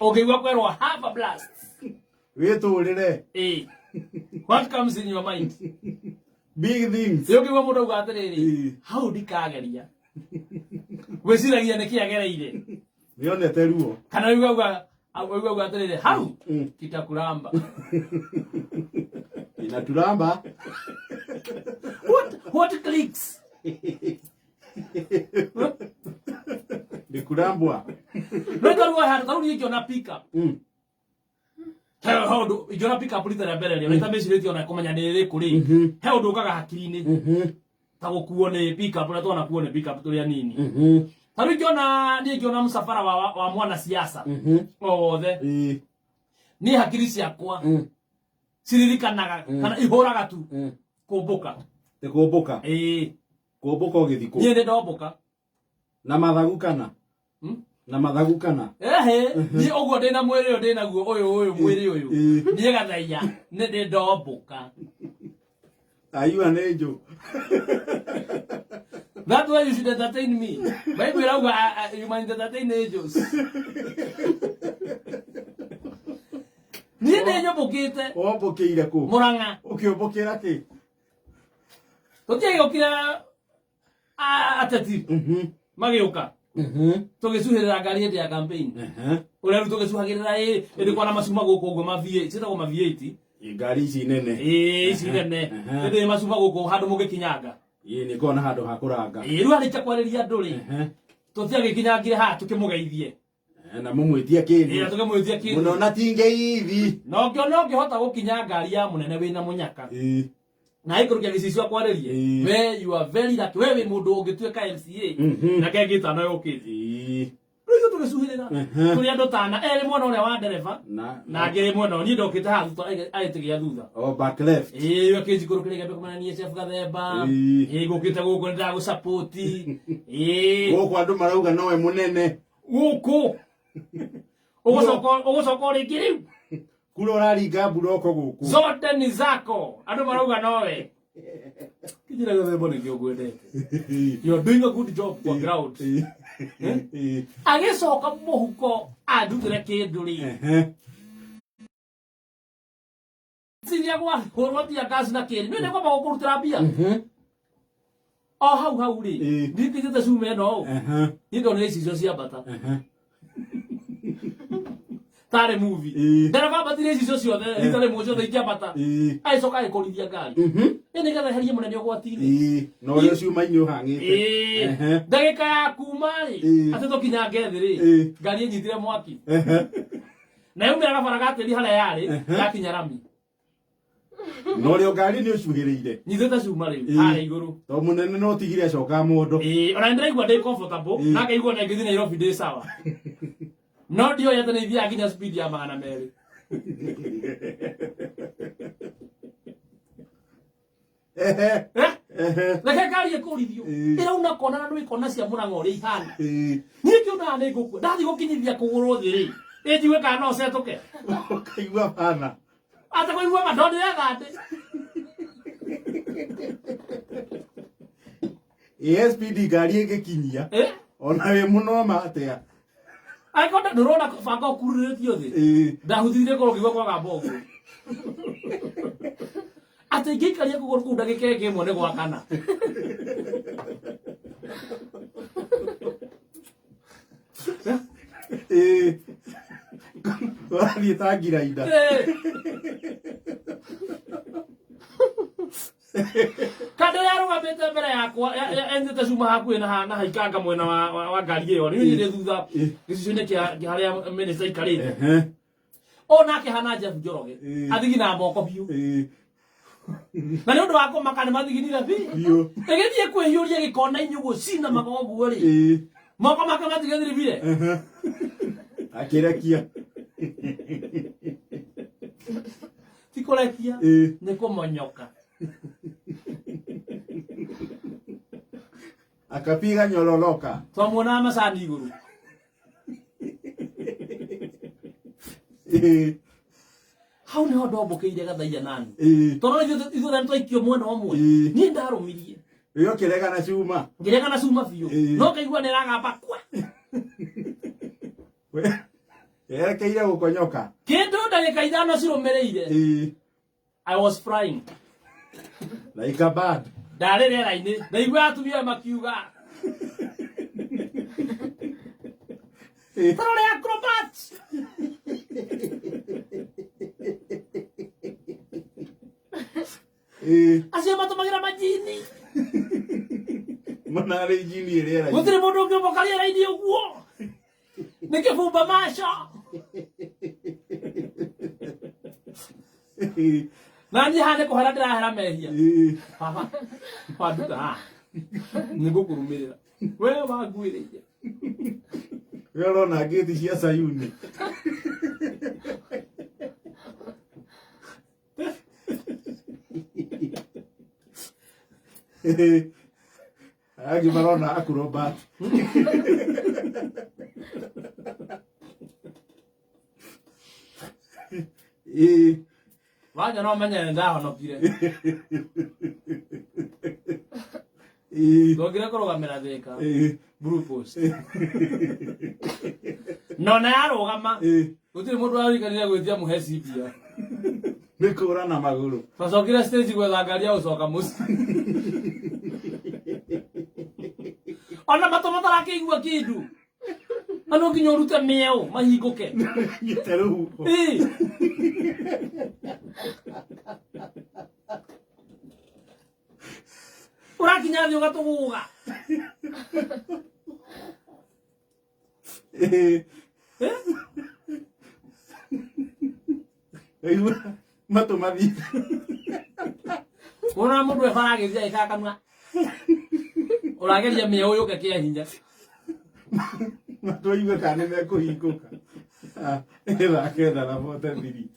Ũngĩigua kwerwo have a blast. Wĩtũrĩre. Eh. What comes in your mind? Big things. Ĩ ũngĩigua mũndũ auga atĩrĩrĩ, hau ndikageria. Wĩciragia nĩkĩ agereire. Nĩonete ruo. Kana ũigua auga ũigua auga atĩrĩrĩ, hau kitakuramba. Inaturamba. What clicks? Nĩ kurambwa. No tarĩu handũ tarĩu niĩ ingĩona pick up. He he ũndũ ingĩona pick up rita rĩa mbere rĩ, ona itamĩcirĩtie ona kũmenya nĩ ĩrĩkũ rĩ, he ũndũ ũkaga hakiri-inĩ ta gũkuo nĩ pick up ũrĩa twanakuo nĩ pick up tũrĩ anini. Ta rĩu ingĩona niĩ ingĩona mũcabara wa mwanasiasa o wothe, niĩ hakiri ciakwa ciririkanaga kana ihũraga tu kũmbũka. Nĩ kũmbũka. Ĩĩ. Kũmbũka ũgĩthiĩ kũ? Niĩ nĩ ndombũka. Na mathagu kana? Na mathagu kana? Ehe, niĩ ũguo ndĩna mwĩrĩ ũyũ ndĩnaguo ũyũ ũyũ mwĩrĩ ũyũ. Niĩ gathaiya nĩ ndĩ ndombũka. Are you an angel? That's why you should entertain me. Bible ĩrauga you might entertain angels. Niĩ ndĩ nyũmbũkĩte. Wombũkĩire kũ? Mũrang'a. Ũkĩũmbũkĩra kĩ? Tũtiagĩũkire ateti magĩũka tũgĩcuhĩrĩra ngari hĩndĩ ya campaign. Ũrĩa rĩu tũgĩcuhagĩrĩra ĩ ĩndĩ kwana macuma gũkũ ũguo ma V8 ciĩtagwo ma V8. Ĩ, ngari ici nene. Ĩ ici nene. Ĩndĩ macuma gũkũ handũ mũgĩkinyanga. Ĩ, nĩ kona handũ ha kũranga. Ĩ rĩu arĩkia kwarĩria andũ rĩ, tũtiagĩkinyangire haha tũkĩmũgeithie. Na mũmwĩtie kĩndũ. Ĩ, tũkĩmwĩtia kĩndũ. Mũno na tingeithi. Na ũngĩona ũngĩhota gũkinya ngari ya mũnene wĩna mũnyaka. Na aikũrũkia gĩcicio akwarĩrie. We you are very lucky. We wĩ mũndũ ũngĩtuĩka MCA. Na kengĩ ĩtano yũkĩte. Rĩu ithuĩ tũgĩcuhĩrĩra. Tũrĩ andũ tana erĩ mwena ũrĩa wa ndereba na angĩ mwena ũyũ. Niĩ ndokĩte haha thutha agĩtĩ gĩa thutha. Oh, back left. Ĩĩ akĩnjikũrũkĩria ngĩambia kũmenya niĩ Chef Gathemba. Ĩĩ ngũkĩte gũkũ nĩ ndagũsupport. Ĩĩ. Gũkũ andũ marauga nowe mũnene. Gũkũ. Ũgũcoka ũgũcoka o rĩngĩ rĩu. Kura ũraringa mburoko gũkũ. Zote ni zako. Andũ marauga nowe. Kinyira Gathemba nĩkĩo ngwendete. You are doing a good job kwa ground. Agĩcoka mũhuko andutĩre kĩndũ rĩ. Ciria gwahũrwo mbia gas na kĩrĩ. Nĩ nĩkwamba gũkũrutĩra mbia. O hau hau rĩ. Ndikĩte cuma ĩno ũ. Niĩ ndonire icicio ciambata. Tarĩ movie. Ndereba ambatire icicio ciothe rita rĩmwe ciothe ikĩambata. Agĩcoka agĩkũrithia ngari. Ĩ nĩgetha eherie mũnene ũgwati-inĩ. Na ũrĩa cumainĩ ũhang'ĩte. Ndagĩka ya kuma rĩ, atĩ tũkinyange thĩ rĩ, ngari ĩnyitire mwaki. Na yaumĩra gabara ga tĩri harĩa yarĩ, yakinya rami. Na ũrĩa ngari nĩ ũcuhĩrĩire. Nyitĩte cuma rĩu harĩa igũrũ. To mũnene no tigire acoka mondo. Ĩĩ, ona nĩndĩraigua ndĩ comfortable, na ngaigua ona ingĩthiĩ Nairobi ndĩ sawa. No ndioĩ atĩ nĩ ithiaga nginya speed ya 200. Ehe. Eh? Ehe. Reke ngari ĩkũrithio. Ĩrauna kona na nĩ kona cia Mũrang'a ũrĩa ihana. Niĩ ngĩonaga nĩ ngũkua. Ndathiĩ gũkinyithia kũgũrũ thĩ rĩ, ĩ njigue kana no cetũke. Ũkaigua bana. Atĩ kũigua ma ndonire thandĩ. Ĩ SPD ngari ĩngĩkinyia. Eh? Ona wĩ mũnoma atĩa. Angĩkorwo ndũrona banga ũkururĩtio thĩ. Ndahuthirie ngoro ngĩigua kwagamba ũguo. Atĩ ingĩikaria kũgũrũ kũu ndagĩka ĩngĩ ĩmwe nĩ gwakana. Ĩĩ. Ũrathiĩ ta ngirainda. Kando yarũgamĩte mbere yakwa enyitĩte cuma hakuhĩ na na haikanga mwena wa ngari ĩyo rĩu niĩ ndĩ thutha gĩcicio-inĩ kĩa harĩa minister aikarĩte. O nake hana Jeff Njoroge athiginaga moko biũ. Na nĩ ũndũ wa kũmaka nĩ mathiginire biũ. Ĩgĩthiĩ kwĩhiũria gĩkona-inĩ ũguo cinamaga ũguo rĩ. Moko make matigethiribire. Akĩrekia. Ti kũrekia, nĩ kũmonyoka. Akapiga nyororoka. Twamuonaga macani igũrũ. Hau niho ndombũkĩire gathaiya nani. Tondũ ithuothe nĩ twaikio mwena ũmwe. Niĩ ndarũmirie. Ĩyo ũkĩrega na cuma. Ngĩrega na cuma biũ. No ngaigua nĩ ĩragamba kwa. Yerekeire gũkonyoka. Kĩndũ ndagĩka 5 cirũmĩrĩire. Ĩĩ. I was flying. Like a bird. Ndarĩ rĩera-inĩ. Ndaigua atumia makiuga. Ĩĩ. Tarore acrobat. Ĩĩ. Acio matũmagĩra majini. Manarĩ injini ĩ rĩera-inĩ. Gũtirĩ mũndũ ũngĩũmbũka rĩera-inĩ ũguo. Nĩ kĩbumba maco. Ĩĩ. Na niĩ haha nĩ kũhera ndĩrahera mehia. Ĩĩ. Baba, wanduta haha. Nĩ ngũkũrũmĩrĩra. We wanguĩrĩire. We ũrona ngĩti cia Sayuni. Ĩĩ. Angĩ marona acrobat. Ĩĩ. Wanja no menye nĩ ndahonokire. Ĩĩ. Ndongire kũrũgamĩra Thika. Ĩĩ. Blue Post. No na yarũgama. Ĩĩ. Gũtirĩ mũndũ waririkanire gwĩtia mũheci mbia. Nĩ kũra na magũrũ. Twacokire stage gwetha ngari ya gũcoka mũciĩ. Ona matũ matarakĩigua kĩndũ. Na no nginya ũrute mĩeũ mahingũke. Nyite rũhuho. Ĩĩ. Ũrakinya thĩ ũgatũgũga. Ĩĩ. Eh? Waigua matũ mathiĩ. Wona mũndũ ebaragĩria ĩkaga kanua. Ũrageria mĩeũ yũke kĩa hinya. Matũ aigue kana nĩ mekũhingũka. Ah, 9:43.